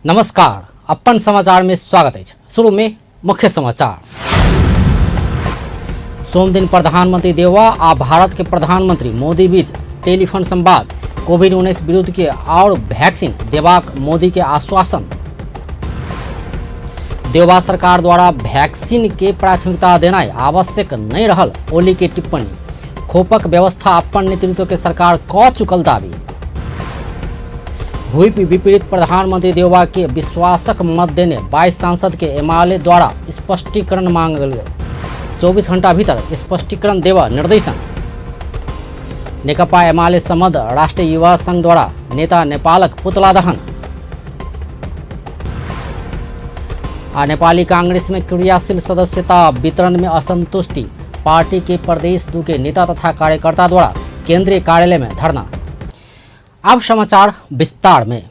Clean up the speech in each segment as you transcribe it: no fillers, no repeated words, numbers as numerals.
नमस्कार, अपन समाचार में स्वागत है। शुरू में मुख्य समाचार। सोमदिन प्रधानमंत्री देउबा आ भारत के प्रधानमंत्री मोदी बीच टेलीफोन संवाद। कोविड-19 विरुद्ध के और वैक्सीन देबाक मोदी के आश्वासन। देउबा सरकार द्वारा वैक्सीन के प्राथमिकता देनाइ आवश्यक नहीं रहल ओली के टिप्पणी। खोपक व्यवस्था अपन नेतृत्व के सरकार क चुकल दावी। हुई विपरीत प्रधानमंत्री देउबा के विश्वासक मत देने 22 सांसद के एमाले द्वारा स्पष्टीकरण मांगल गेल। 24 घंटा भीतर स्पष्टीकरण देवा निर्देशन। नेकपा एमाले सम्बद्ध राष्ट्रीय युवा संघ द्वारा नेता नेपालक पुतला दहन। आ नेपाली कांग्रेस में क्रियाशील सदस्यता वितरण में असंतुष्टि। पार्टी के प्रदेश 2 के नेता तथा कार्यकर्ता द्वारा केंद्रीय कार्यालय में धरना। अब समाचार विस्तार में।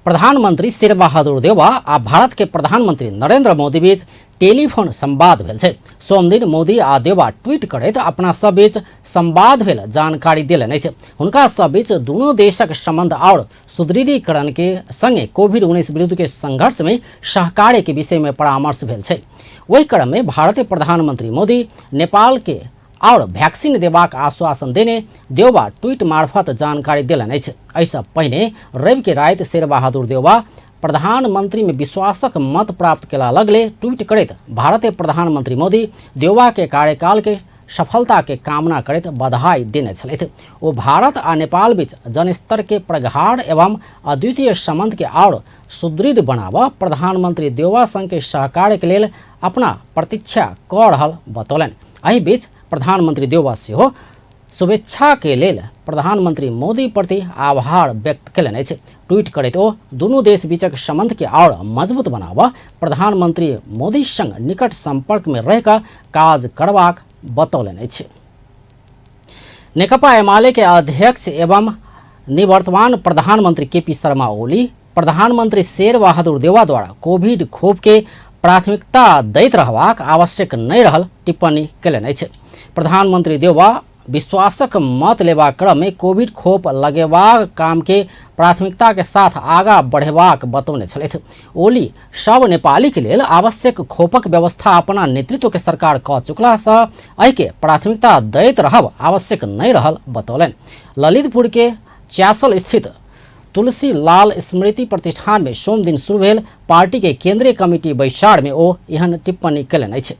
प्रधानमंत्री शेरबहादुर देउबा आ भारत के प्रधानमंत्री नरेंद्र मोदी बीच टेलीफोन संवाद भेल छै। सोमदिन मोदी आ देउबा ट्वीट करैत अपना सब बीच संवाद भेल जानकारी देलनि अछि। हुनका सब बीच दुनू देशक संबंध और सुदृढ़ीकरण के संगे कोविड-19 विरुद्ध के संघर्ष में सहकार्य के विषय में परामर्श भेल छै। ओहि क्रम में भारतीय प्रधानमंत्री मोदी नेपाल के और वैक्सीन देबाक आश्वासन देने देउबा ट्वीट मार्फत जानकारी देलनि अछि। एहिसँ पहिने रवि के राति शेरबहादुर देउबा प्रधानमंत्री में विश्वासक मत प्राप्त केला लगले ट्वीट करैत भारतीय प्रधानमंत्री मोदी देउबा के कार्यकाल के सफलता के कामना करैत बधाई देने छलथि। ओ भारत आ नेपाल बीच जनस्तर के प्रगाढ़ एवं अद्वितीय संबंध के और सुदृढ़ बनाबऽ प्रधानमंत्री देउबा संग के सहकार्य के लेल अपना प्रतीक्षा कऽ रहल बतौलनि। एहि बीच प्रधानमंत्री देउबा सेहो शुभेच्छा के लेल प्रधानमंत्री मोदी प्रति आभार व्यक्त केलनि अछि। ट्वीट करैत ओ दुनू देश बीचक संबंध के और मजबूत बनाबऽ प्रधानमंत्री मोदी संग निकट संपर्क में रहि कऽ काज करबाक बतौलनि अछि। नेकपा एमाले के अध्यक्ष एवं निवर्तमान प्रधानमंत्री केपी शर्मा ओली प्रधानमंत्री शेरबहादुर देउबा द्वारा कोविड खोप के प्राथमिकता दैत रहबाक आवश्यक नहि रहल टिप्पणी केलनि अछि। प्रधानमंत्री देउबा विश्वासक मत लेबाक क्रम में कोविड खोप लगेबाक काम के प्राथमिकता के साथ आगा बढ़ेबाक बतौने छलथि। ओली सब नेपाली के लेल आवश्यक खोपक व्यवस्था अपना नेतृत्व के सरकार क चुकला सँ एहि के प्राथमिकता दैत रहब आवश्यक नहि रहल बतौलनि। ललितपुर के च्यासल स्थित तुलसी लाल स्मृति प्रतिष्ठान में सोमदिन शुरू भेल पार्टी के केंद्रीय कमिटी बैसार में ओ एहन टिप्पणी केलनि अछि।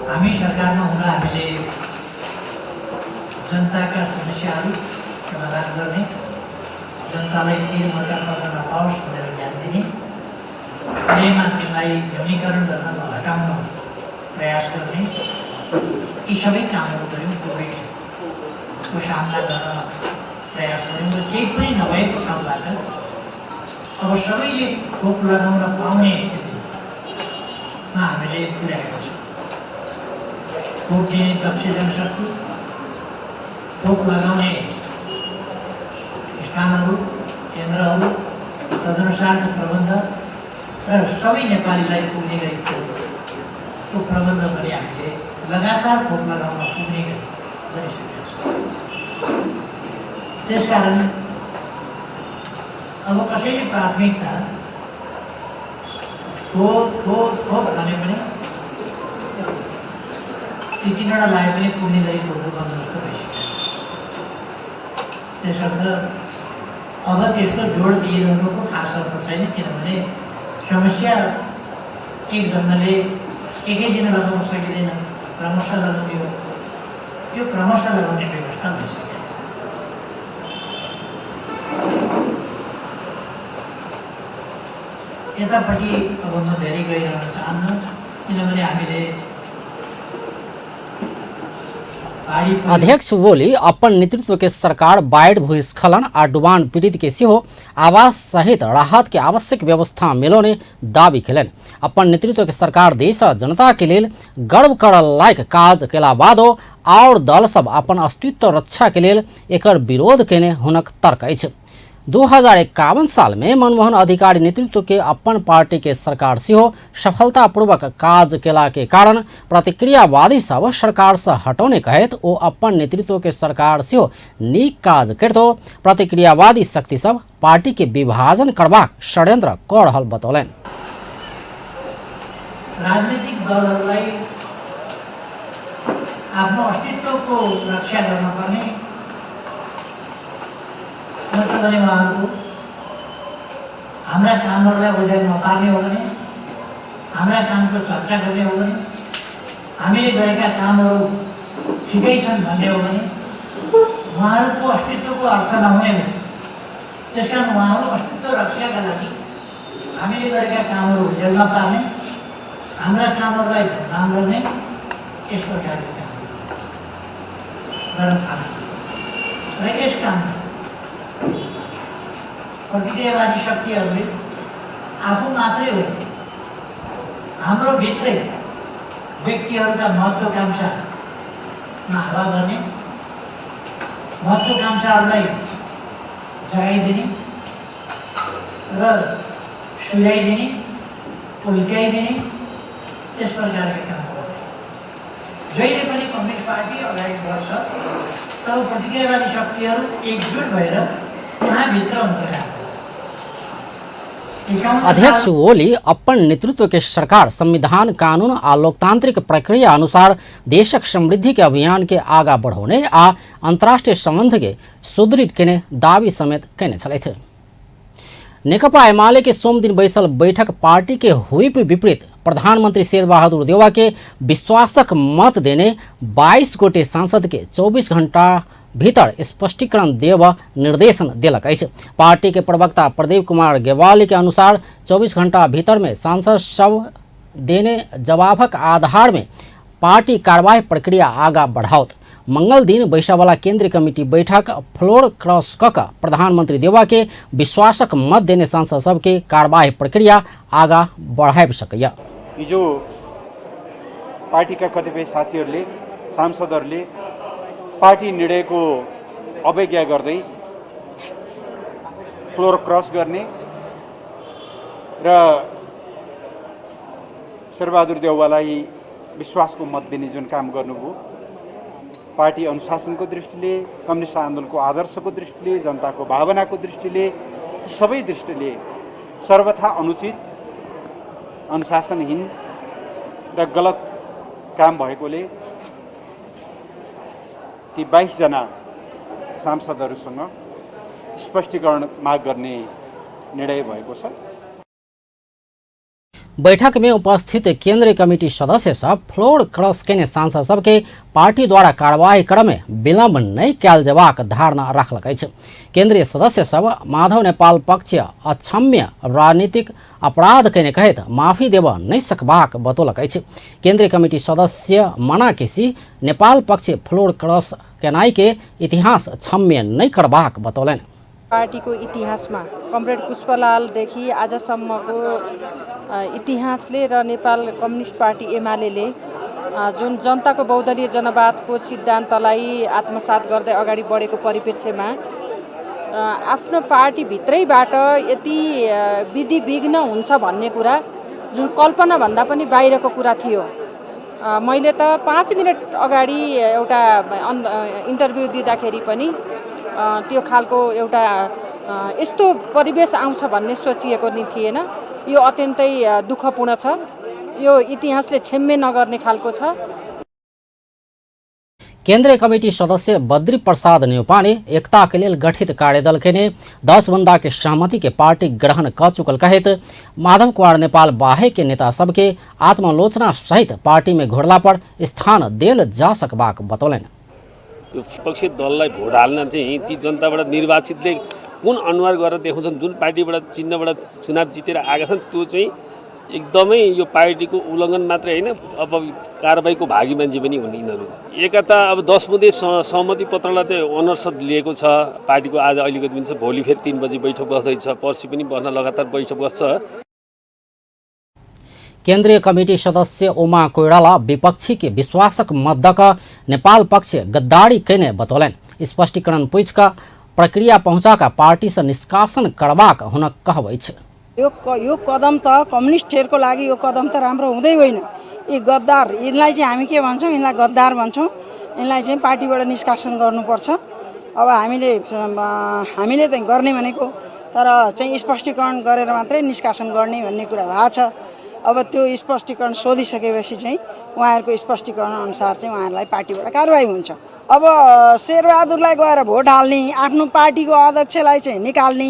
हामी सरकारमा हुँदा हामीले जनताका समस्याहरू समाधान गर्ने, जनतालाई पिर मर्का पर्न नपाओस् भनेर ध्यान दिने, प्रेममा तिनलाई न्यूनीकरण गर्न हटाउन प्रयास गर्ने, यी सबै कामहरू गऱ्यौँ। कोभिडको सामना गर्न प्रयास गऱ्यौँ र केही पनि नभएको ठाउँबाट अब सबैले खोप लगाउन पाउने स्थितिमा हामीले पुर्याएको छौँ। खोप दिने दक्ष जनशक्ति, खोप लगाउने स्थानहरू, केन्द्रहरू, तदनुसारको प्रबन्ध र सबै नेपालीलाई पुग्ने गरी खोपको प्रबन्ध पनि हामीले लगातार खोप लगाउन पुग्ने गरी गरिसकेका छौँ। त्यसकारण अब कसैले प्राथमिकता खोप खोप खोप भन्यो भने ती तिनवटा लाए पनि पुग्ने गरी खोपको बन्दोबस्त भइसकेको छ। त्यसर्थ अब त्यस्तो जोड दिइरहनुको खास अर्थ छैन, किनभने समस्या एक ढङ्गले एकै दिन लगाउन सकिँदैन, क्रमशः लगाउने हो। त्यो क्रमशः लगाउने व्यवस्था भइसकेको छ। यतापट्टि अब म धेरै गइरहन चाहन्न, किनभने हामीले अध्यक्ष ओली अपन नेतृत्व के सरकार बाढ़ि, भूस्खलन आ डुबान पीड़ित के सेहो आवास सहित राहत के आवश्यक व्यवस्था मिलौने दावी केलनि। अपन नेतृत्व के सरकार देश आ जनता के लेल गर्व करऽ लायक काज केला बादो और दल सब अपन अस्तित्व रक्षा के लेल एकर विरोध केने हुनक तर्क अछि। 2051 साल में मनमोहन अधिकारी नेतृत्व के अपन पार्टी के सरकार सेहो सफलतापूर्वक काज केला के कारण प्रतिक्रियावादी सब सरकार से हटौने कहैत ओ अपन नेतृत्व के सरकार सेहो नीक काज करितो प्रतिक्रियावादी शक्ति सब पार्टी के विभाजन करबाक षड्यंत्र क रहल बतौलनि। राजनीतिक दलहरूलाई आफ्नो अस्तित्वको रक्षा गर्नुपर्ने, नत्र भने उहाँहरूको हाम्रा कामहरूलाई ओझेल नपार्ने हो भने, हाम्रा कामको चर्चा गर्ने हो भने, हामीले गरेका कामहरू ठिकै छन् भन्ने हो भने उहाँहरूको अस्तित्वको अर्थ नहुने हो। त्यसकारण उहाँहरू अस्तित्व रक्षाका लागि हामीले गरेका कामहरू ओझेल नपार्ने, हाम्रा कामहरूलाई बदनाम गर्ने यस प्रकारको काम गर्न थाले र यस काममा प्रतिक्रियावादी शक्तिहरूले आफू मात्रै होइन, हाम्रो भित्रै व्यक्तिहरूका महत्त्वाकांक्षामा हावा गर्ने, महत्त्वाकांक्षाहरूलाई जगाइदिने र सुझाइदिने, उल्क्याइदिने त्यस प्रकारका काम गर्ने। जहिले पनि कम्युनिस्ट पार्टी अगाडि बढ्छ तब प्रतिक्रियावादी शक्तिहरू एकजुट भएर त्यहाँभित्र अन्तर्घात गर्छ। अध्यक्ष ओली अपन नेतृत्व के सरकार संविधान, कानून आ लोकतांत्रिक प्रक्रिया अनुसार देशक समृद्धि के अभियान के आगा बढ़ौने आ अंतर्राष्ट्रीय संबंध के सुदृढ़ केने दावी समेत केने छलथि। नेकपा एमाले के सोमदिन बैसल बैठक पार्टी के हुइप विपरीत प्रधानमंत्री शेरबहादुर देउवा के विश्वासक मत देने 22 गोटे सांसद के 24 घंटा भीतर स्पष्टीकरण देव निर्देशन देलक अछि। पार्टी के प्रवक्ता प्रदीप कुमार गेवाली के अनुसार 24 घंटा भीतर में सांसद सब देने जवाबक आधार में पार्टी कार्रवाई प्रक्रिया आगा बढ़ाओत। मंगल दिन बैसावाला केंद्रीय कमिटी बैठक फ्लोर क्रॉस क प्रधानमंत्री देउवा के विश्वासक मत देने सांसद सबके कार्रवाई प्रक्रिया आगा बढ़ाबि सकैया। हिजो पार्टीका कतिपय साथीहरूले, सांसदहरूले पार्टी निर्णयको अवज्ञा गर्दै फ्लोर क्रस गर्ने र शेरबहादुर देउवालाई विश्वासको मत दिने जुन काम गर्नुभयो, पार्टी अनुशासनको दृष्टिले, कम्युनिस्ट आन्दोलनको आदर्शको दृष्टिले, जनताको भावनाको दृष्टिले, सबै दृष्टिले सर्वथा अनुचित, अनुशासनहीन र गलत काम भएकोले ती 22 जना सांसदहरूसँग स्पष्टीकरण माग गर्ने निर्णय भएको छ। बैठक में उपस्थित केंद्रीय कमिटी सदस्य सब फ्लोर क्रॉस केने सांसद सबके पार्टी द्वारा कार्रवाई क्रम में विलम्ब नहीं कयल जेबाक धारणा राखलक अछि। केंद्रीय सदस्य सब माधव नेपाल पक्ष अक्षम्य राजनीतिक अपराध केने कहैत माफी देव नहीं सकबाक बतौलक अछि। केंद्रीय कमिटी सदस्य मना केसी नेपाल पक्ष फ्लोर क्रॉस केनाई के इतिहास क्षम्य नहीं करबाक बतौलनि। पार्टीको इतिहासमा कमरेड पुष्पलालदेखि आजसम्मको इतिहासले र नेपाल कम्युनिस्ट पार्टी एमाले जुन जनताको बहुदलीय जनवादको सिद्धान्तलाई आत्मसात गर्दै अगाडि बढेको परिप्रेक्ष्यमा आफ्नो पार्टीभित्रैबाट यति विधि विघ्न हुन्छ भन्ने कुरा जुन कल्पनाभन्दा पनि बाहिरको कुरा थियो। मैले त 5 मिनट अगाडि एउटा इन्टरभ्यू दिँदाखेरि पनि त्यो खालको एउटा यस्तो परिवेश आउँछ भन्ने सोचिएको नि थिएन। यो अत्यन्तै दुःखपूर्ण छ, यो इतिहासले क्षम्य नगर्ने खालको छ। केंद्रीय कमिटी सदस्य बद्री प्रसाद न्यौपाने एकता के लेल गठित कार्यदल के ने 10 बंदा के सहमति के पार्टी ग्रहण क चुकल कहैत माधव कुमार नेपाल बाहे के नेता सबके आत्मालोचना सहित पार्टी में घुरला पर स्थान देल जा सकबाक बतौलनि। यो विपक्षी दललाई भोट हाल्न चाहिँ ती जनताबाट निर्वाचितले कुन अनुहार गरेर देखाउँछन्, जुन पार्टीबाट चिन्हबाट चुनाव जितेर आएका छन् त्यो चाहिँ एकदमै यो पार्टीको उल्लङ्घन मात्रै होइन, अब कारबाहीको भागी मान्छे पनि हुन् यिनीहरू। एकता अब 10 बुँदे सहमति पत्रलाई चाहिँ ओनरसिप लिएको छ पार्टीको, आज अहिलेको दिन छ, भोलि फेरि 3 बजी बैठक बस्दैछ, पर्सि पनि बस्न लगातार बैठक बस्छ। केंद्रीय कमिटी सदस्य उमा कोइराला विपक्षी के विश्वासक मत दक नेपाल पक्ष गद्दारी केने बतौलनि। स्पष्टीकरण पूछि क प्रक्रिया पहुँचा कऽ पार्टी सँ निष्कासन करबाक हुनक कहब अछि। यो कदम त कम्युनिस्टहरूको लागि यो कदम त राम्रो हुँदै होइन। यी गद्दार, यिनलाई चाहिँ हामी के भन्छौँ, यिनलाई गद्दार भन्छौँ, यिनलाई चाहिँ पार्टीबाट निष्कासन गर्नुपर्छ। अब हामीले त गर्ने भनेको तर चाहिँ स्पष्टीकरण गरेर मात्रै निष्कासन गर्ने भन्ने कुरा भएको छ। अब त्यो स्पष्टीकरण सोधिसकेपछि चाहिँ उहाँहरूको स्पष्टीकरण अनुसार चाहिँ उहाँहरूलाई पार्टीबाट कारवाही हुन्छ। अब शेरबहादुरलाई गएर भोट हाल्ने, आफ्नो पार्टीको अध्यक्षलाई चाहिँ निकाल्ने।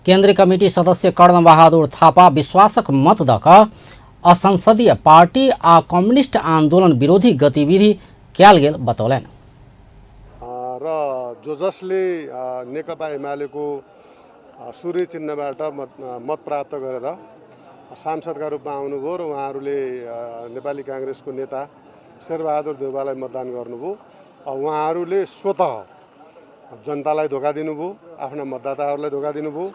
केन्द्रीय कमिटी सदस्य कर्णबहादुर थापा विश्वासक मत दऽ कऽ असंसदीय पार्टी आ कम्युनिस्ट आंदोलन विरोधी गतिविधि कयल गेल बतौलनि। र जो जसले नेकपा एमालेको सूर्य चिन्हबाट मत प्राप्त गरेर सांसदका रूपमा आउनुभयो र उहाँहरूले नेपाली काङ्ग्रेसको नेता शेरबहादुर देउवालाई मतदान गर्नुभयो, उहाँहरूले स्वतः जनतालाई धोका दिनुभयो, आफ्ना मतदाताहरूलाई धोका दिनुभयो,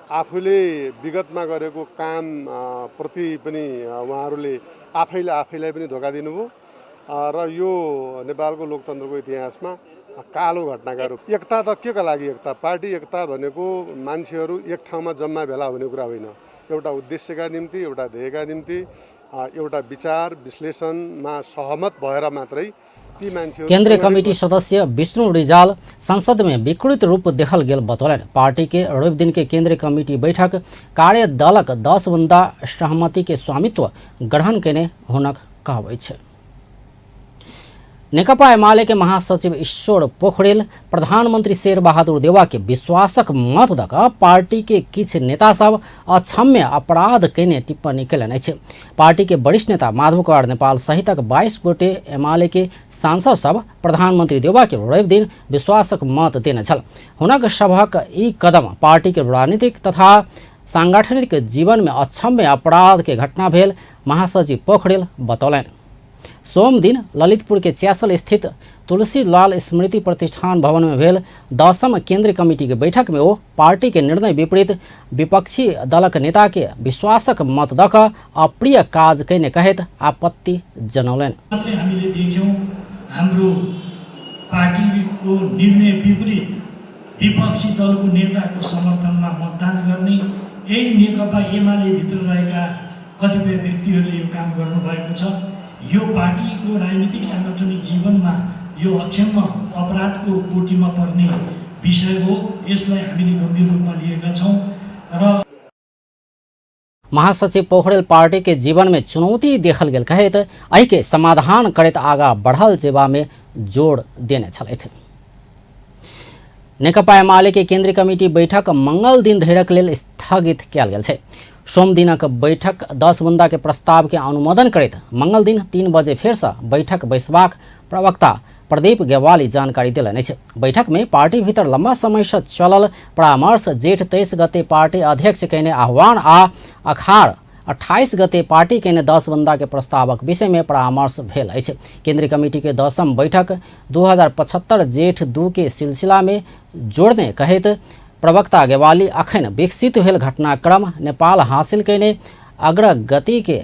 आफूले विगतमा गरेको काम प्रति पनि उहाँहरूले आफैले आफैलाई पनि धोका दिनुभयो र यो नेपालको लोकतन्त्रको इतिहासमा कालो घटनाका रूप। एकता त के का लागि एकता? पार्टी एकता भनेको मान्छेहरू एक ठाउँमा जम्मा भेला हुने कुरा होइन। एउटा उद्देश्यका निम्ति, एउटा ध्येयका निम्ति, एउटा विचार विश्लेषणमा सहमत भएर मात्रै ती मान्छेहरू। केन्द्रीय कमिटी सदस्य विष्णु रिजाल संसद में विकृत रूप देखल गेल बतौलनि। पार्टी के रवि दिन के केंद्रीय कमिटी बैठक कार्य दलक 10 बुंदा सहमति के स्वामित्व ग्रहण केने हुनक कहब अछि। नेकपा एमाले के महासचिव ईश्वर पोखरेल प्रधानमंत्री शेरबहादुर देउवा के विश्वासक मत दऽ कऽ पार्टी के किछु नेता सब अक्षम्य अपराध केने टिप्पणी केलनि अछि। पार्टी के वरिष्ठ नेता माधव कुमार नेपाल सहितक 22 गोटे एमाले के सांसद सब प्रधानमंत्री देउवा के रवि दिन विश्वासक मत देने छल। हुनक सभक ई कदम पार्टी के राजनीतिक तथा सांगठनिक जीवन में अक्षम्य अपराध के घटना भेल महासचिव पोखरेल बतौलनि। सोम दिन ललितपुर के च्यासल स्थित तुलसी लाल स्मृति प्रतिष्ठान भवन में भेल 10म केंद्रीय कमिटी के बैठक में ओ पार्टी के निर्णय विपरीत विपक्षी दलक नेता के विश्वासक मत दऽ कऽ अप्रिय काज कयने कहैत आपत्ति जनौलनि। मात्रै हामीले देख्यौँ हाम्रो पार्टीको निर्णय विपरीत विपक्षी दलको नेताको समर्थनमा मतदान गर्ने यही नेकपा एमाले भित्र रहेका कतिपय व्यक्तिहरूले यो काम गर्नुभएको छ। यो पार्टीको राजनीतिक साङ्गठनिक जीवनमा यो अक्षम्य अपराधको कोटीमा पर्ने विषय हो। यसलाई हामीले गम्भीर रूपमा लिएका छौँ र महासचिव पोखरेल पार्टी के जीवन में चुनौती देखल गेल कहैत एहि के समाधान करैत आगा बढ़ल जेबा में जोड़ देने छलथि। नेकपा एमाले के केंद्रीय कमिटी बैठक मंगल दिन धरिक लेल स्थगित कयल गेल छै। सोम दिनक बैठक 10 बुंदा के प्रस्ताव के अनुमोदन करैत मंगल दिन 3 बजे फेरसँ बैठक बैसबाक प्रवक्ता प्रदीप गेवाली जानकारी देलनि अछि। बैठक में पार्टी भीतर लंबा समय से चलल परामर्श जेठ 23 गते पार्टी अध्यक्ष कयने आह्वान आ अखाड़ 28 गते पार्टी कयने 10 बुंदा के प्रस्तावक विषय में परामर्श भेल अछि। केंद्रीय कमिटी के 10म बैठक 2075 जेठ 2 के सिलसिला में जोड़ने कहैत प्रवक्ता गेवाली अखन विकसित भेल घटनाक्रम नेपाल हासिल कयने अग्रगति के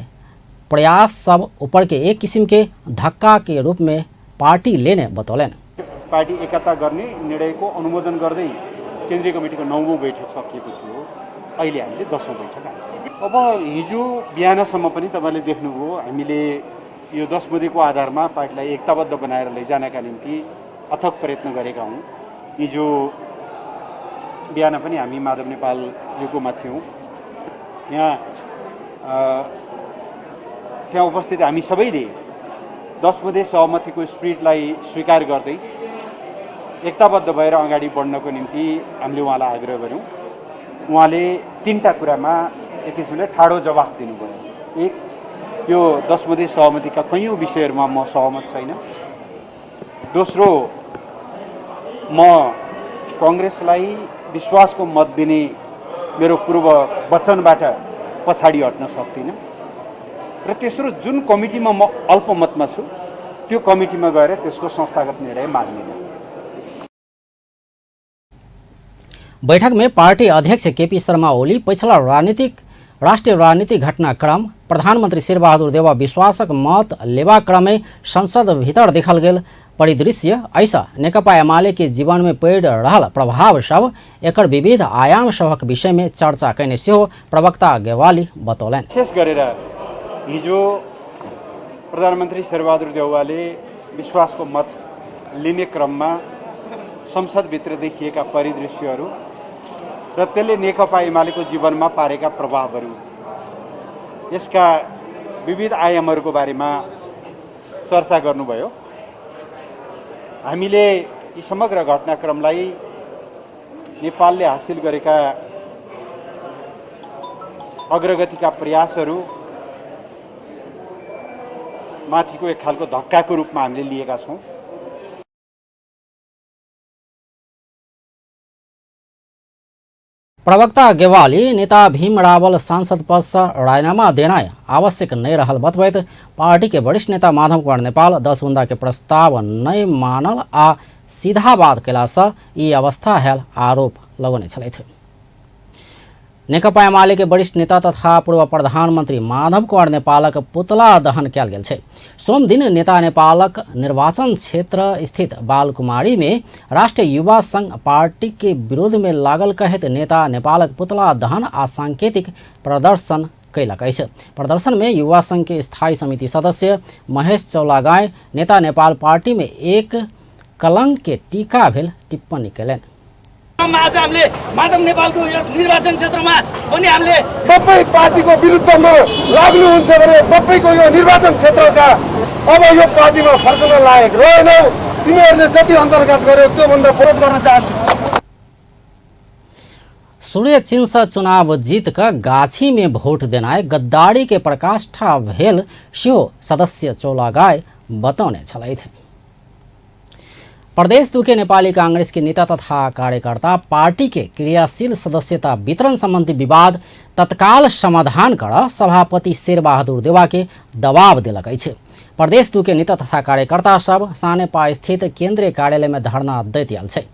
प्रयास सब ऊपर के एक किसिम के धक्का के रूप में पार्टी लेने बतौलनि। पार्टी एकता गर्ने निर्णयको अनुमोदन गर्दै केन्द्रीय कमिटीको 9औं बैठक सकिएको थियो। अहिले हामीले 10औं बैठक आयो। अब हिजो बिहानसम्म पनि तपाईँले देख्नुभयो हामीले यो 10 बुँदेको आधारमा पार्टीलाई एकताबद्ध बनाएर लैजानका निम्ति अथक प्रयत्न गरेका हौँ। हिजो बिहान पनि हामी माधव नेपालज्यूकोमा थियौँ। यहाँ त्यहाँ उपस्थित हामी सबैले 10 बुँदे सहमतिको स्पिरिटलाई स्वीकार गर्दै एकताबद्ध भएर अगाडि बढ्नको निम्ति हामीले उहाँलाई आग्रह गऱ्यौँ। उहाँले 3टा कुरामा एक किसिमले ठाडो जवाफ दिनुभयो। एक, यो 10 बुँदे सहमतिका कैयौँ विषयहरूमा म सहमत छैन। दोस्रो, म कङ्ग्रेसलाई विश्वासको मत दिने मेरो पूर्व वचनबाट पछाडि हट्न सक्दिनँ। र तेस्रो, जुन कमिटीमा म अल्पमतमा छु त्यो कमिटीमा गएर त्यसको संस्थागत निर्णय मान्दिनँ। बैठक में पार्टी अध्यक्ष केपी शर्मा ओली पछिला राष्ट्रिय राजनीतिक घटनाक्रम, प्रधानमंत्री शेरबहादुर देउवा विश्वासक मत लेबा क्रम में संसद भीतर देखल गेल परिदृश्य ऐसा नेकपा एमाले के जीवन में पड़ि रहल प्रभाव सब एकर विविध आयाम सभक विषय में चर्चा कयने सेहो प्रवक्ता गेवाली बतौलनि। विशेष गरेर हिजो प्रधानमन्त्री शेरबहादुर देउवाले विश्वासको मत लिने क्रममा संसदभित्र देखिएका परिदृश्यहरू र त्यसले नेकपा एमालेको जीवनमा पारेका प्रभावहरू, यसका विविध आयामहरूको बारेमा चर्चा गर्नुभयो। हामीले यी समग्र घटनाक्रमलाई नेपालले हासिल गरेका अग्रगतिका प्रयासहरू माथिको एक खालको धक्काको रूपमा हामीले लिएका छौँ। प्रवक्ता गेवाली नेता भीम रावल सांसद पद से राजीनामा देना आवश्यक नहीं रहल बतबैत पार्टी के वरिष्ठ नेता माधव कुमार नेपाल 10 बुंदा के प्रस्ताव नहीं मानल आ सीधा बात कयला से ई अवस्था हैल आरोप लगौने छलथि। नेकपा एमाले के वरिष्ठ नेता तथा पूर्व प्रधानमंत्री माधव कुमार नेपालक पुतला दहन कयल गेल छै। सोमदिन नेता नेपालक निर्वाचन क्षेत्र स्थित बालकुमारी में राष्ट्रीय युवा संघ पार्टी के विरोध में लागल कहैत नेता नेपालक पुतला दहन आ सांकेतिक प्रदर्शन कयलक अछि। प्रदर्शन में युवा संघ के स्थायी समिति सदस्य महेश चौलागाई नेता नेपाल पार्टी में एक कलंक के टीका भेल टिप्पणी कयलनि। आज हामीले माधव नेपालको यस निर्वाचन क्षेत्रमा पनि हामीले तपाई पार्टीको विरुद्धमा लाग्नुहुन्छ भने तपाईको यो निर्वाचन क्षेत्रका अब यो पार्टीमा फर्कन लायक रहेनौ। तिमीहरूले जति अन्तर्घात गर्यो त्योभन्दा विरोध गर्न चाहन्छु। सूर्य चिन्ह से चुनाव जीत क गाछी में वोट देनाय गद्दारी के प्रकाष्ठा भेल सेहो सदस्य चौलागाई बतौने छलथि। प्रदेश 2 के नेपाली कांग्रेस के नेता तथा कार्यकर्ता पार्टी के क्रियाशील सदस्यता वितरण संबंधी विवाद तत्काल समाधान कर सभापति शेरबहादुर देउवा के दबाव देलक अछि। प्रदेश 2 के नेता तथा कार्यकर्ता सब सानेपा स्थित केंद्रीय कार्यालय में धरना दैत आयल छै।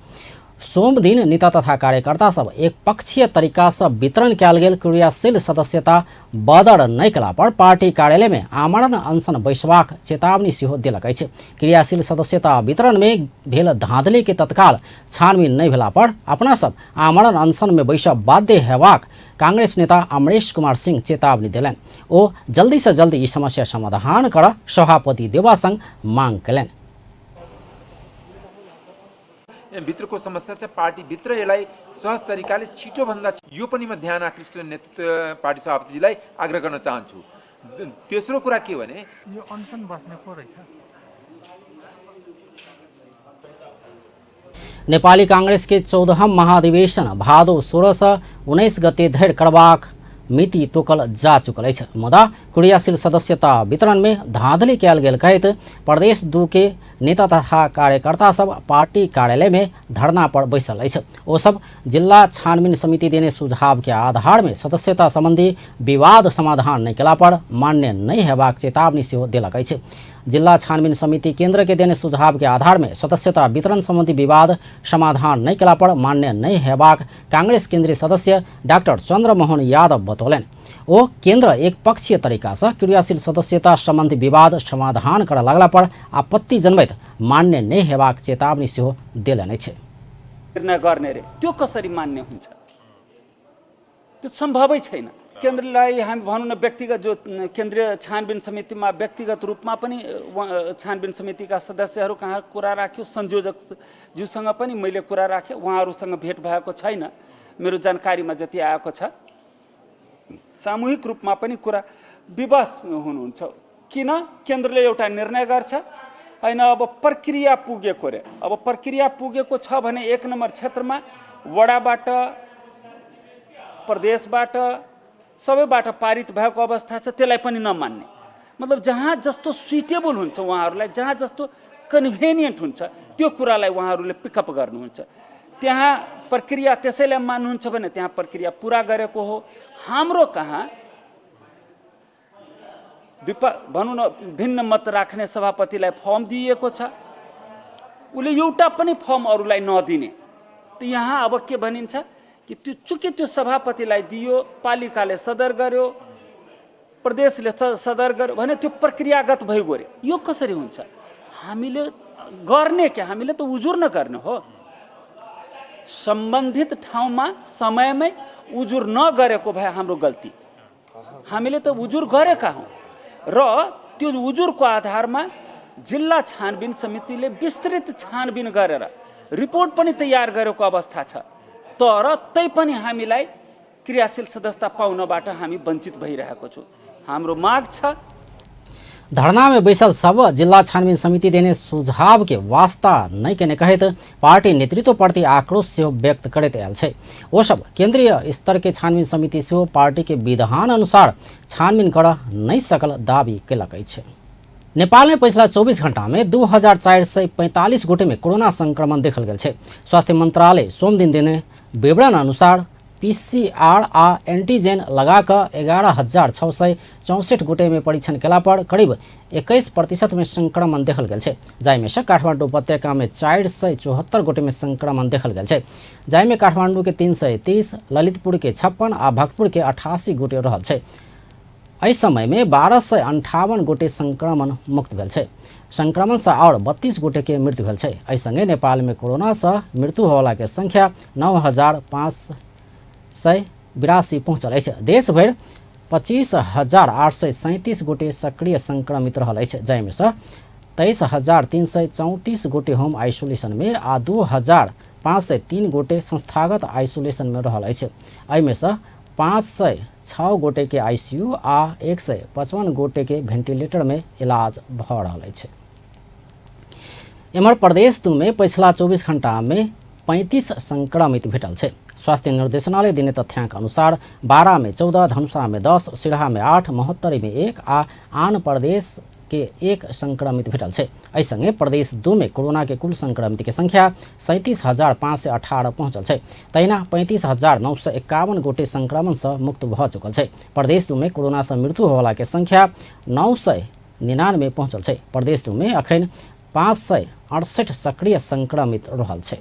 सोमदिन नेता तथा कार्यकर्ता सब एक पक्षीय तरीका से वितरण कयल गेल क्रियाशील सदस्यता बदर नहि कयला पर पार्टी कार्यालय में आमरण अनशन बैसबाक चेतावनी सेहो देलक अछि। क्रियाशील सदस्यता वितरण में भेल धांधली के तत्काल छानबीन नहि भेला पर अपना सब आमरण अनशन में बैसब बाध्य हेबाक कांग्रेस नेता अमरेश कुमार सिंह चेतावनी देलनि। ओ जल्दी से जल्दी ई समस्या समाधान कर सभापति देउवा संग मांग कयलनि। भित्रको समस्या छ, पार्टीभित्र यसलाई सहज तरिकाले छिटोभन्दा यो पनि म ध्यान आकृष्ट नेतृत्व पार्टी सभापतिजीलाई आग्रह गर्न चाहन्छु। तेस्रो कुरा के भने यो अनसन बस्ने को रहेछ। नेपाली कांग्रेस के 14वां महाधिवेशन भादो 16 से 19 गते धरि करबाक मिति तोकल जा चुकल अछि। मुदा क्रियाशील सदस्यता वितरण में धांधली कयल गेल कहैत प्रदेश 2 के नेता तथा कार्यकर्ता सब पार्टी कार्यालय में धरना पर बैसल अछि। ओ सब जिला छानबीन समिति देने सुझाव के आधार में सदस्यता संबंधी विवाद समाधान नहि कयला पर मान्य नहि हेबाक चेतावनी सेहो देलक अछि। जिला छानबीन समिति केंद्र के देने सुझाव के आधार में सदस्यता वितरण संबंधी विवाद समाधान नहीं कयला पर मान्य नहीं हेबाक कांग्रेस केंद्रीय सदस्य डॉक्टर चंद्रमोहन यादव बतौलनि। ओ केंद्र एक पक्षीय तरीका से क्रियाशील सदस्यता संबंधी विवाद समाधान करऽ लगला पर आपत्ति जनबैत मान्य नहीं हेबाक चेतावनी सेहो देलनि अछि। निर्णय गर्ने रे त्यो कसरी मान्य हुन्छ? त्यो सम्भवै छैन। केन्द्रलाई हामी भनौँ न व्यक्तिगत जो केन्द्रीय छानबिन समितिमा व्यक्तिगत रूपमा पनि छानबिन समितिका सदस्यहरू कहाँ कुरा राख्यो, संयोजक ज्यूसँग पनि मैले कुरा राखेँ, उहाँहरूसँग भेट भएको छैन। मेरो जानकारीमा जति आएको छ सामूहिक रूपमा पनि कुरा विवश हुनुहुन्छ। किन केन्द्रले एउटा निर्णय गर्छ हैन, अब प्रक्रिया पुगेको रे, अब प्रक्रिया पुगेको छ भने एक नम्बर क्षेत्रमा वडाबाट प्रदेशबाट सबैबाट पारित भएको अवस्था छ, त्यसलाई पनि नमान्ने। मतलब जहाँ जस्तो सुइटेबल हुन्छ उहाँहरूलाई, जहाँ जस्तो कन्भेनियन्ट हुन्छ त्यो कुरालाई उहाँहरूले पिकअप गर्नुहुन्छ। त्यहाँ प्रक्रिया त्यसैलाई मान्नुहुन्छ भने त्यहाँ प्रक्रिया पुरा गरेको हो। हाम्रो कहाँ भनौँ न भिन्न मत राख्ने सभापतिलाई फर्म दिइएको छ, उसले एउटा पनि फर्म अरूलाई नदिने। त यहाँ अब के भनिन्छ कि त्यो चूँकि त्यो सभापतिलाई दियो, पालिकाले सदर गर्यो, प्रदेशले सदर गर्यो भने त्यो प्रक्रियागत भइगयो रे। यो कसरी हुन्छ? हामीले गर्ने के हामीले त उजुर नगर्ने हो। सम्बन्धित ठाउँमा समयमै उजुर नगरेको भए हाम्रो गल्ती, हामीले त उजुर गरेका हौँ र त्यो उजुरको आधारमा जिल्ला छानबिन समितिले विस्तृत छानबिन गरेर रिपोर्ट पनि तयार गरेको अवस्था छ। तर तैपनि हामीलाई क्रियाशील सदस्यता पाउनबाट हामी वञ्चित भइरहेको छौँ। हाम्रो माग छ। धरना में बैसल सब जिल्ला छानबीन समिति देने सुझाव के वास्ता नहीं केने कहैत पार्टी नेतृत्व प्रति आक्रोश सेहो व्यक्त करैत आयल छै। ओ सब केंद्रीय स्तर के छानबीन समिति सेहो पार्टी के विधान अनुसार छानबीन कर नहीं सकल दावी केलक अछि। नेपाल में पिछला 24 घंटा में 2445 गोटे में कोरोना संक्रमण देखल गेल छै। स्वास्थ्य मंत्रालय सोमदिन देने विवरण अनुसार पीसीआर आ एंटीजन लगाकर 11,664 गोटे में परीक्षण केला पर करीब 21% में संक्रमण देखल गेल छै। जाहिमे से काठमाडौँ उपत्यका में 474 गोटे में संक्रमण देखल गेल छै। जाहिमे काठमाडौँ के 330, ललितपुर के 56 आ भक्तपुर के 88 गोटे रहल छै। एहि समय में 1258 गोटे संक्रमण मुक्त भेल छै। संक्रमण से और 32 गोटे के मृत्यु भेल छै। एहि संगे नेपाल में कोरोना से मृत्यु होवला के संख्या 9,582 पहुँचल अछि। देशभरि 25,837 गोटे सक्रिय संक्रमित रहल अछि, जाहिमे सँ 23,334 गोटे होम आइसोलेशन में आ 2,503 गोटे संस्थागत आइसोलेशन में रहल अछि। एहिमे सँ 506 गोटे के आईसीयू आ 155 गोटे के वेंटिलेटर में इलाज भऽ रहल अछि। एम्हर प्रदेश 2 में पछिला 24 घंटा में 35 संक्रमित भेटल छै। स्वास्थ्य निर्देशनालय देने तथ्यांक अनुसार 12 में 14, धनुषा में 10, सिरहा में 8, महोत्तरी में 1 आ आन प्रदेश के 1 संक्रमित भेटल छै। एहि संगे प्रदेश 2 में कोरोना के कुल संक्रमित के संख्या 37,518 पहुँचल छै। तहिना 35,951 गोटे संक्रमण से मुक्त भऽ चुकल छै। प्रदेश 2 में कोरोना से मृत्यु होवला के संख्या 999 पहुँचल छै। प्रदेश 2 में अखन 568 सक्रिय संक्रमित रहल छै।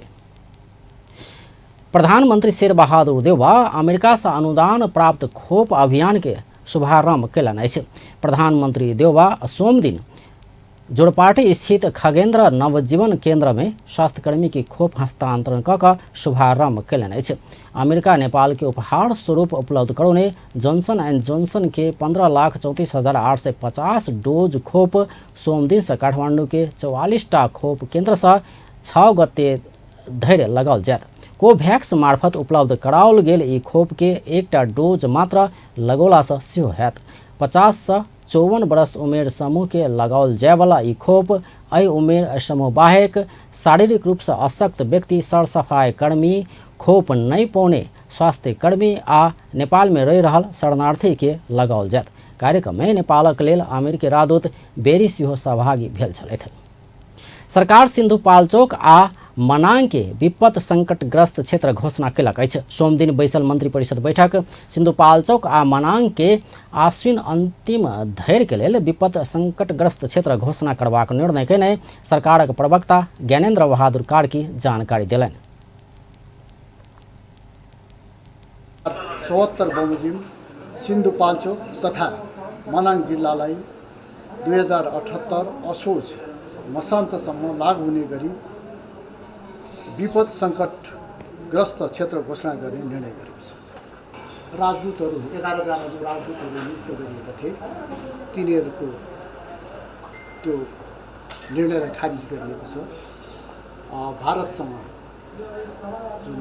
प्रधानमंत्री शेरबहादुर देउवा अमेरिका से अनुदान प्राप्त खोप अभियान के शुभारंभ कयलनि अछि। प्रधानमंत्री देउवा सोमदिन जोरपाटी स्थित खगेंद्र नवजीवन केंद्र में स्वास्थ्यकर्मी के खोप हस्तांतरण कऽ कऽ शुभारंभ कयलनि अछि। अमेरिका नेपाल के उपहार स्वरूप उपलब्ध करौने जॉनसन एंड जॉनसन के 15,34,850 डोज खोप सोमदिन से काठमांडू के 44टा खोप केंद्र से 6 गते धरि लगाओल जायत। कोवैक्स मार्फत उपलब्ध कराओल गेल ई खोप के एकटा डोज मात्र लगौलासँ सेहो हैत। 50 से 54 वर्ष उमेर समूह के लगाओल जायवला ई खोप एहि उमेर समूह बाहेक शारीरिक रूपसँ अशक्त व्यक्ति, सरसफाई कर्मी, खोप नहि पौने स्वास्थ्यकर्मी आ नेपाल में रहि रहल शरणार्थी के लगाओल जायत। कार्यक्रम में नेपालक लेल अमेरिकी राजदूत बेरी सेहो सहभागी भेल छलथि। सरकार सिन्धुपाल्चोक आ मनाङ के विपद संकटग्रस्त क्षेत्र घोषणा केलक अछि। सोमदिन बैसल मंत्रिपरिषद बैठक सिन्धुपाल्चोक आ मनाङ के आश्विन अंतिम धरि के लेल विपद संकटग्रस्त क्षेत्र घोषणा करबाक निर्णय केने सरकारक प्रवक्ता ज्ञानेन्द्र बहादुर कार्की जानकारी देलनि। 74 बमोजिम सिन्धुपाल्चोक तथा मनाङ जिल्लालाई 2078 असोज मसान्तसम्म लागू हुने गरी विपद सङ्कटग्रस्त क्षेत्र घोषणा गर्ने निर्णय गरेको छ। राजदूतहरू 11 जना जो राजदूतहरू नियुक्त गरिएका थिए तिनीहरूको त्यो निर्णयलाई खारिज गरिएको छ। भारतसँग जुन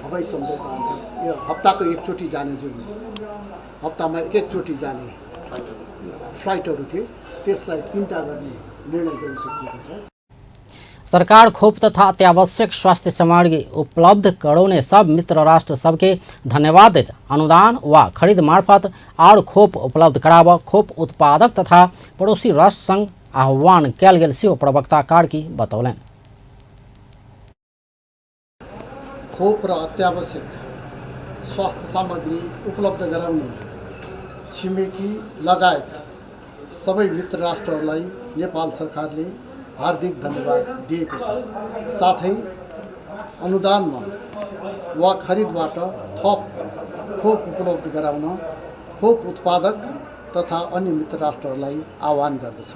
हवाई सम्झौता अनुसार यो हप्ताको एकचोटि जाने जुन हप्तामा एक एकचोटि जाने फ्लाइटहरू थिए त्यसलाई 3टा गर्ने निर्णय गरिसकिएको छ। सरकार खोप तथा अत्यावश्यक स्वास्थ्य सामग्री उपलब्ध करौने सब मित्र राष्ट्र सबके धन्यवाद दैत अनुदान वा खरीद मार्फत और खोप उपलब्ध कराब खोप उत्पादक तथा पड़ोसी राष्ट्र संग आह्वान कयल गेल सेहो प्रवक्ता कार्की बतौलनि। खोप र अत्यावश्यक स्वास्थ्य सामग्री उपलब्ध गराउने छिमेकी लगायत सबै मित्र राष्ट्रहरूलाई नेपाल सरकारले हार्दिक धन्यवाद दिएको छ। साथै अनुदानमा वा खरिदबाट थप खोप उपलब्ध गराउन खोप उत्पादक तथा अन्य मित्र राष्ट्रहरूलाई आह्वान गर्दछ।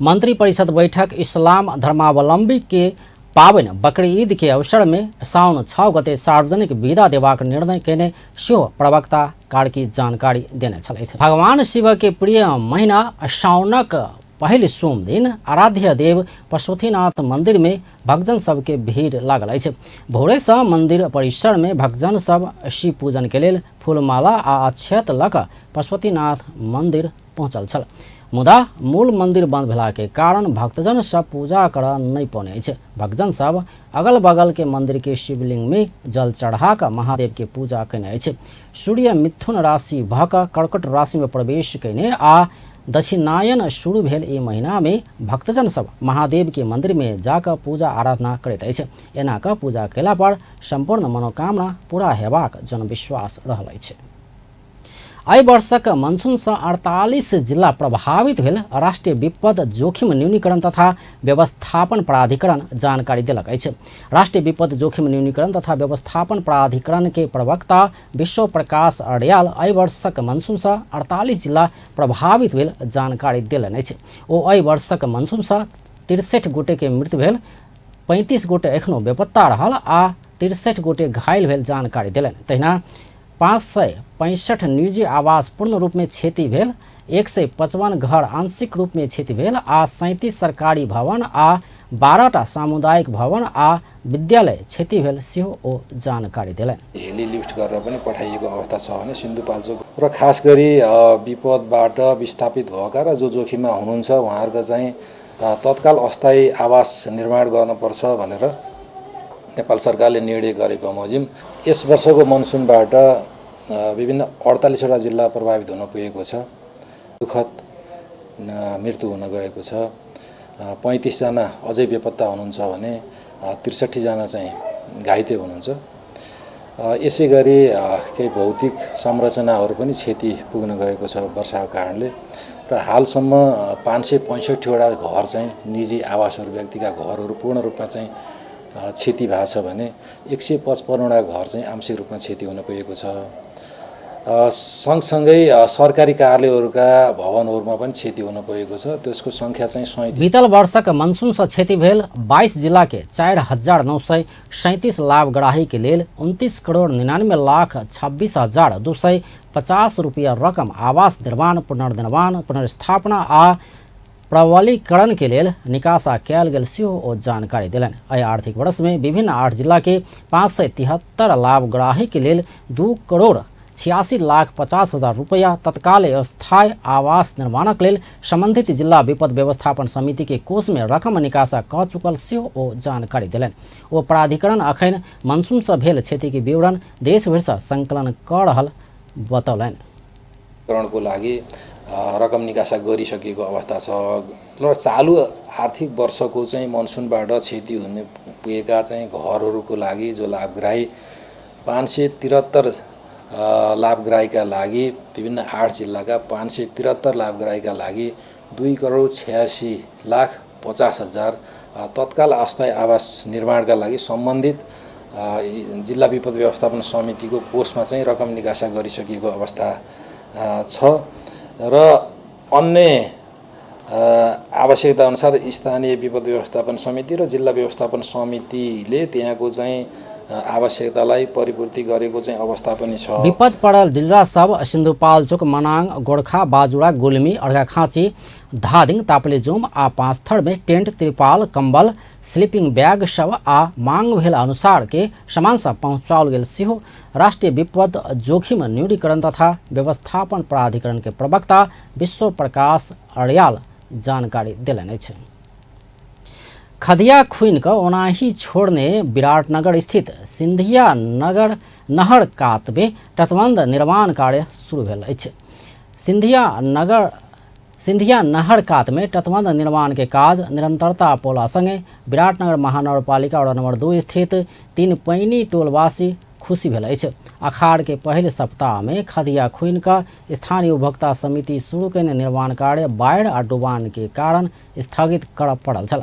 मंत्री परिषद बैठक इस्लाम धर्मावलंबी के पाबनि बकरीद के अवसर में साउन 6 गते सार्वजनिक विदा देबाक निर्णय केने सेहो प्रवक्ता कार्की जानकारी देने छलथि। भगवान शिव के प्रिय महीना साउनक पहिल सोम दिन आराध्य देव पशुपतिनाथ मंदिर में भक्तजन सबके भीड़ लागल अछि। भोरे सँ मंदिर परिसर में भक्तजन सब शिव पूजन के लेल फूलमाला आ अक्षत लऽ कऽ पशुपतिनाथ मंदिर पहुँचल छल। मुदा मूल मंदिर बंद भेला के कारण भक्तजन सब पूजा करऽ नहि पौने अछि। भक्तजन सब अगल बगल के मंदिर के शिवलिंग में जल चढ़ा कऽ महादेव के पूजा केने अछि। सूर्य मिथुन राशि भऽ कऽ कर्कट राशि में प्रवेश केने आ दक्षिणायन शुरू भेल ई महीना में भक्तजन सब महादेव के मंदिर में जाकऽ पूजा आराधना करैत अछि। एना कऽ पूजा केला पर सम्पूर्ण मनोकामना पूरा हेबाक जनविश्वास रहल अछि। एहि वर्षक मनसूनसँ 48 जिला प्रभावित भेल राष्ट्रिय विपद जोखिम न्यूनीकरण तथा व्यवस्थापन प्राधिकरण जानकारी देलक अछि। राष्ट्रिय विपद जोखिम न्यूनीकरण तथा व्यवस्थापन प्राधिकरण के प्रवक्ता विश्व प्रकाश अर्याल एहि वर्षक मनसूनसँ 48 जिला प्रभावित भेल जानकारी देलनि अछि। ओ एहि वर्षक मनसूनसँ 63 गोटे के मृत्यु भेल, 35 गोटे एखनो बेपत्ता रहल आ 63 गोटे घायल भेल जानकारी देलनि। तहिना 565 निजी आवास पूर्ण रूपमे क्षति भेल, 155 घर आंशिक रूपमे क्षति भेल आ 37 सरकारी भवन आ 12टा सामुदायिक भवन आ विद्यालय क्षति भेल सेहो ओ जानकारी देलनि। हेली लिफ्ट गरेर पनि पठाइएको अवस्था छ भने सिन्धुपाल्चोक र खास गरी विपदबाट विस्थापित भएका र जो जोखिममा हुनुहुन्छ उहाँहरूको चाहिँ तत्काल अस्थायी आवास निर्माण गर्नुपर्छ भनेर नेपाल सरकारले निर्णय गरे बमोजिम यस वर्षको मनसुनबाट विभिन्न 48वटा जिल्ला प्रभावित हुन पुगेको छ। दुखद मृत्यु हुन गएको छ, 35 जना अझै बेपत्ता हुनुहुन्छ भने 63 जना चाहिँ घाइते हुनुहुन्छ। यसै गरी केही भौतिक संरचनाहरू पनि क्षति पुग्न गएको छ वर्षाको कारणले र हालसम्म 565वटा घर चाहिँ निजी आवासहरू व्यक्तिका घरहरू पूर्ण रूपमा चाहिँ क्षति भएको छ भने 155वटा घर चाहिँ आंशिक रूपमा क्षति हुन पुगेको छ। सँगसँगै सरकारी कार्यालयहरूका भवनहरूमा पनि क्षति हुन पुगेको छ, त्यसको सङ्ख्या चाहिँ 37। बीतल वर्षक मनसूनसँ क्षति भेल 22 जिला के 4,937 लाभग्राही के लेल 29,99,26,250 रुपया रकम आवास निर्माण, पुनर्निर्माण, पुनर्स्थापना आ प्रबलीकरण के लेल निकासा कयल गेल सेहो ओ जानकारी देलनि। एहि आर्थिक वर्ष में विभिन्न 8 जिला के 573 लाभग्राही के लेल 2,86,50,000 रुपया तत्काल अस्थायी आवास निर्माणक लेल संबंधित जिला विपद व्यवस्थापन समिति के कोष में रकम निकासा कऽ चुकल सेहो ओ जानकारी देलनि। ओ प्राधिकरण अखन मनसूनसँ भेल क्षति के विवरण देशभरिसँ संकलन कऽ रहल बतौलनि। को लागि रकम निकासा गरिसकेको अवस्था छ र चालु आर्थिक वर्षको चाहिँ मनसुनबाट क्षति हुने पुगेका चाहिँ घरहरूको लागि जो लाभग्राही 573 लाभग्राहीका लागि विभिन्न 8 जिल्लाका 573 लाभग्राहीका लागि 2,86,50,000 तत्काल अस्थायी आवास निर्माणका लागि सम्बन्धित जिल्ला विपद व्यवस्थापन समितिको कोषमा चाहिँ रकम निकासा गरिसकिएको अवस्था छ र अन्य आवश्यकता अनुसार स्थानीय विपद व्यवस्थापन समिति र जिल्ला व्यवस्थापन समितिले त्यहाँको चाहिँ आवश्यकतालाई परिपूर्ति गरेको चाहिँ अवस्था पनि छ। विपद पड़ल जिल्ला सब सिन्धुपाल्चोक, मनाङ, गोर्खा, बाजुरा, गुल्मी, अर्घाखाँची, धादिङ, ताप्लेजुङ आ पाँचथर में टेंट, त्रिपाल, कंबल, स्लीपिंग बैग सब आ मांग भेल अनुसार के सामान सब पहुँचाओल गेल सेहो राष्ट्रिय विपद जोखिम न्यूनीकरण तथा व्यवस्थापन प्राधिकरण के प्रवक्ता विश्व प्रकाश अर्याल जानकारी देलनि अछि। खदिया खुइन कऽ ओनाही छोड़ने विराटनगर स्थित सिंधिया नगर नहर कातमे तटबंध निर्माण कार्य शुरू भेल अछि। सिंधिया नहर कातमे तटबंध निर्माण के काज निरंतरता पौला संगे विराटनगर महानगरपालिका वार्ड नंबर 2 स्थित 3 पैनी टोलवासी खुशी भेल अछि। अखाड़ के पहले सप्ताह में खदिया खुइन कऽ स्थानीय उपभोक्ता समिति शुरू कयने निर्माण कार्य बाढ़ि आ डुबान के कारण स्थगित करऽ पड़ल छल।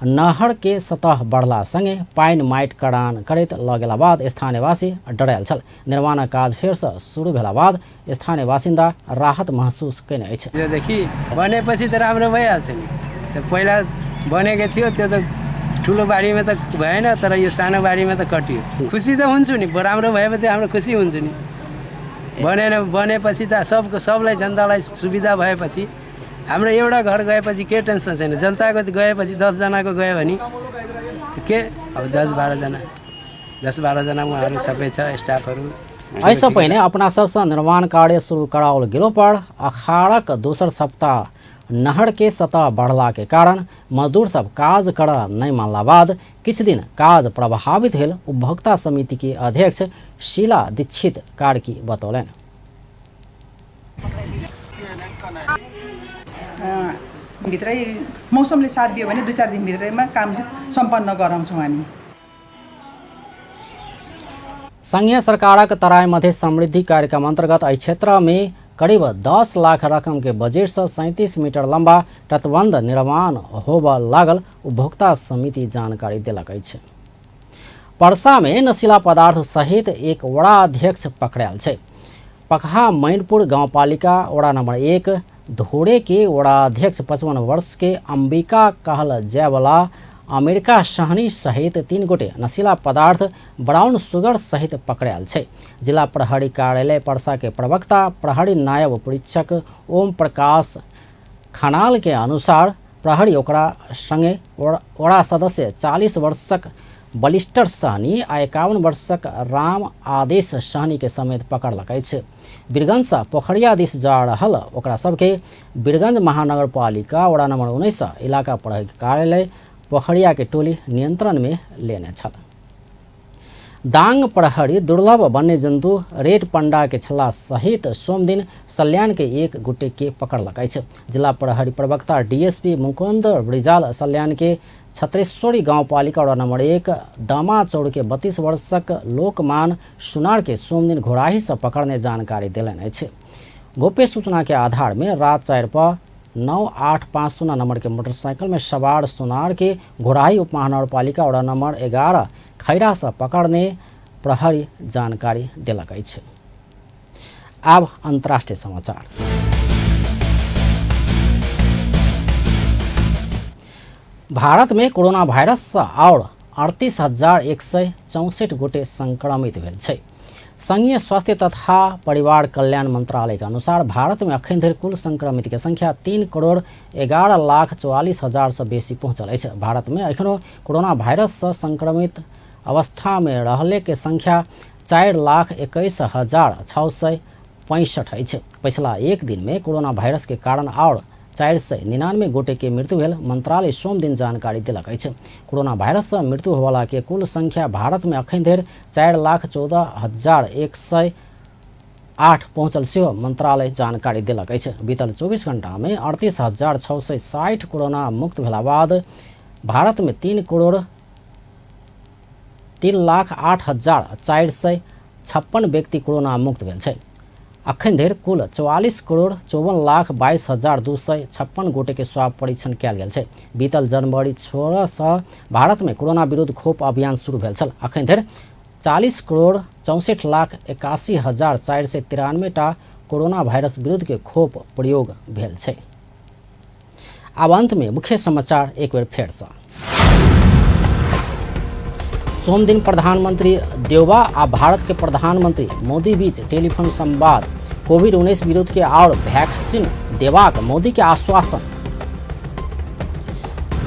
नहर के सतह बढ़ला संगे पानि माटि कड़ान करैत लऽ गेला बाद स्थानीयवासी डरायल छल। निर्माण काज फेरसँ शुरू भेला बाद स्थानीय बासिन्दा राहत महसूस कयने अछि। देखि बनेपछि त राम्रो भइहाल्छ नि, त पहिला बनेको थियो त्यो त ठुलो बारीमा त भएन, तर यो सानो बारीमा त कटियो। खुसी त हुन्छु नि, राम्रो भएपछि हाम्रो खुसी हुन्छ नि। बनेन बनेपछि त सबको सबलाई जनतालाई सुविधा भएपछि हाम्रो एउटा घर गएपछि के टेन्सन छैन। जनताको गएपछि 10 जनाको गयो भने के अब 10-12 जना उहाँहरू सबै छ स्टाफहरू। एहिसँ पहिने अपना सबसँ निर्माण कार्य शुरू कराओल गेलो पर अखाड़क दोसर सप्ताह नहर के सतह बढ़ला के कारण मजदूर सब काज कर नहीं मानला बाद किछु दिन काज प्रभावित भेल उपभोक्ता समिति के अध्यक्ष शीला दीक्षित कार्की बतौलनि। भित्रै मौसमले साथ दियो भने 2-4 दिन भित्रैमा काम सम्पन्न गराउँछौँ हामी। संघीय सरकारक तराई मध्य समृद्धि कार्यक्रम अंतर्गत एहि क्षेत्र में करीब 10 लाख रकम के बजट से 37 मीटर लंबा तटबंध निर्माण होबऽ लागल उपभोक्ता समिति जानकारी देलक अछि। परसा में नशीला पदार्थ सहित एक वड़ा अध्यक्ष पकड़ायल छै। पकहा मैनपुर गांवपालिका वड़ा नंबर 1 धोरे के वड़ा अध्यक्ष 55 वर्ष के अंबिका कहल जायवला अमेरिका सहनी सहित 3 गोटे नशीला पदार्थ ब्राउन शुगर सहित पकड़ायल छै। जिला प्रहरी कार्यालय परसा के प्रवक्ता प्रहरी नायब परीक्षक ओम प्रकाश खनाल के अनुसार प्रहरी ओकरा संगे वड़ा सदस्य 40 वर्षक बलिस्टर सहनी आ 51 वर्षक राम आदेश सहनी के समेत पकड़लक अछि। वीरगंज से पोखरिया दिस जा रहल ओकरा सबके वीरगंज महानगरपालिका वड़ा नंबर 19 इलाका प्रहरी कार्यालय पोखरिया के टोली नियंत्रण में लेने छल। दांग प्रहरी दुर्लभ वन्य जंतु रेड पंडा के छल्ला सहित सोमदिन सल्यान के एक गोटे के पकड़लक अछि। जिला प्रहरी प्रवक्ता डीएसपी मुकुंद रिजाल सल्यान के छत्रेश्वरी गांवपालिका वड़ा नंबर 1 दामा चौर के 32 वर्षक लोकमान सुनार के सोमदिन घोड़ाही से पकड़ने जानकारी देलनि अछि। गोप्य सूचना के आधार में रात 4 पर 9850 नंबर के मोटरसाइकिल में सवार सुनार के घोड़ाही उप महानगरपालिका वड़ा नंबर 11 खैरा से पकड़ने प्रहरी जानकारी देलक अछि। आब अंतर्राष्ट्रीय समाचार। भारत में कोरोना वायरस से और 38,164 गोटे संक्रमित भेल छै। संघीय स्वास्थ्य तथा परिवार कल्याण मंत्रालय के अनुसार भारत में अखन धरि कुल संक्रमित के संख्या 3,11,44,000 से बेसी पहुंचल अछि। भारत में एखनो कोरोना वायरस से संक्रमित अवस्था में रहले के संख्या 4,21,665 अछि। पिछला एक दिन में कोरोना वायरस के कारण और 499 गोटे के मृत्यु भेल मंत्रालय सोम दिन जानकारी देलक अछि। कोरोना वायरस से मृत्यु होवाला के कुल संख्या भारत में अखन धरि 4,14,108 पहुंचल सेहो मंत्रालय जानकारी देलक अछि। बीतल 24 घंटा में 38,660 कोरोना मुक्त भेला बाद भारत में 3,03,08,456 व्यक्ति कोरोना मुक्त भेल छै। अखन धरि कुल 44,54,22,256 गोटे के स्वाब परीक्षण कयल गेल छै। बीतल जनवरी 16 से भारत में कोरोना विरुद्ध खोप अभियान शुरू भेल छल। अखन धरि 40,64,81,493 टा कोरोना वायरस विरुद्ध के खोप प्रयोग भेल छै। आब अंत में मुख्य समाचार एक बेर फेर से। सोमदिन प्रधानमंत्री देउबा आ भारत के प्रधानमंत्री मोदी बीच टेलीफोन संवाद, कोविड-19 विरुद्ध के और वैक्सीन देबाक मोदी के आश्वासन।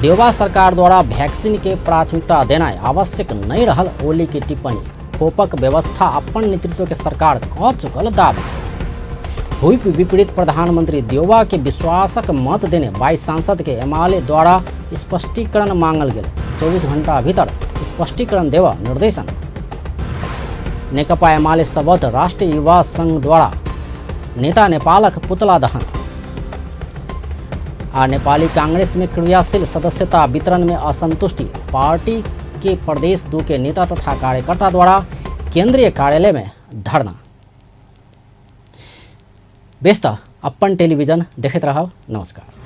देउबा सरकार द्वारा वैक्सीन के प्राथमिकता देनाइ आवश्यक नहीं रहल ओली के टिप्पणी, खोपक व्यवस्था अपन नेतृत्व के सरकार क चुकल दावी। हुई विपरीत प्रधानमंत्री देउबा के विश्वासक मत देने 22 सांसद के एमाले द्वारा स्पष्टीकरण मांगल गेल। 24 घंटा भीतर स्पष्टीकरण देवा निर्देशन। नेकपा एमाले सबद राष्ट्रीय युवा संघ द्वारा नेता नेपालक पुतला दहन। आ नेपाली कांग्रेस में क्रियाशील सदस्यता वितरण में असंतुष्टि, पार्टी के प्रदेश 2 के नेता तथा कार्यकर्ता द्वारा केंद्रीय कार्यालय में धरना। बेस त अपन टेलीविजन देखैत रहब। नमस्कार।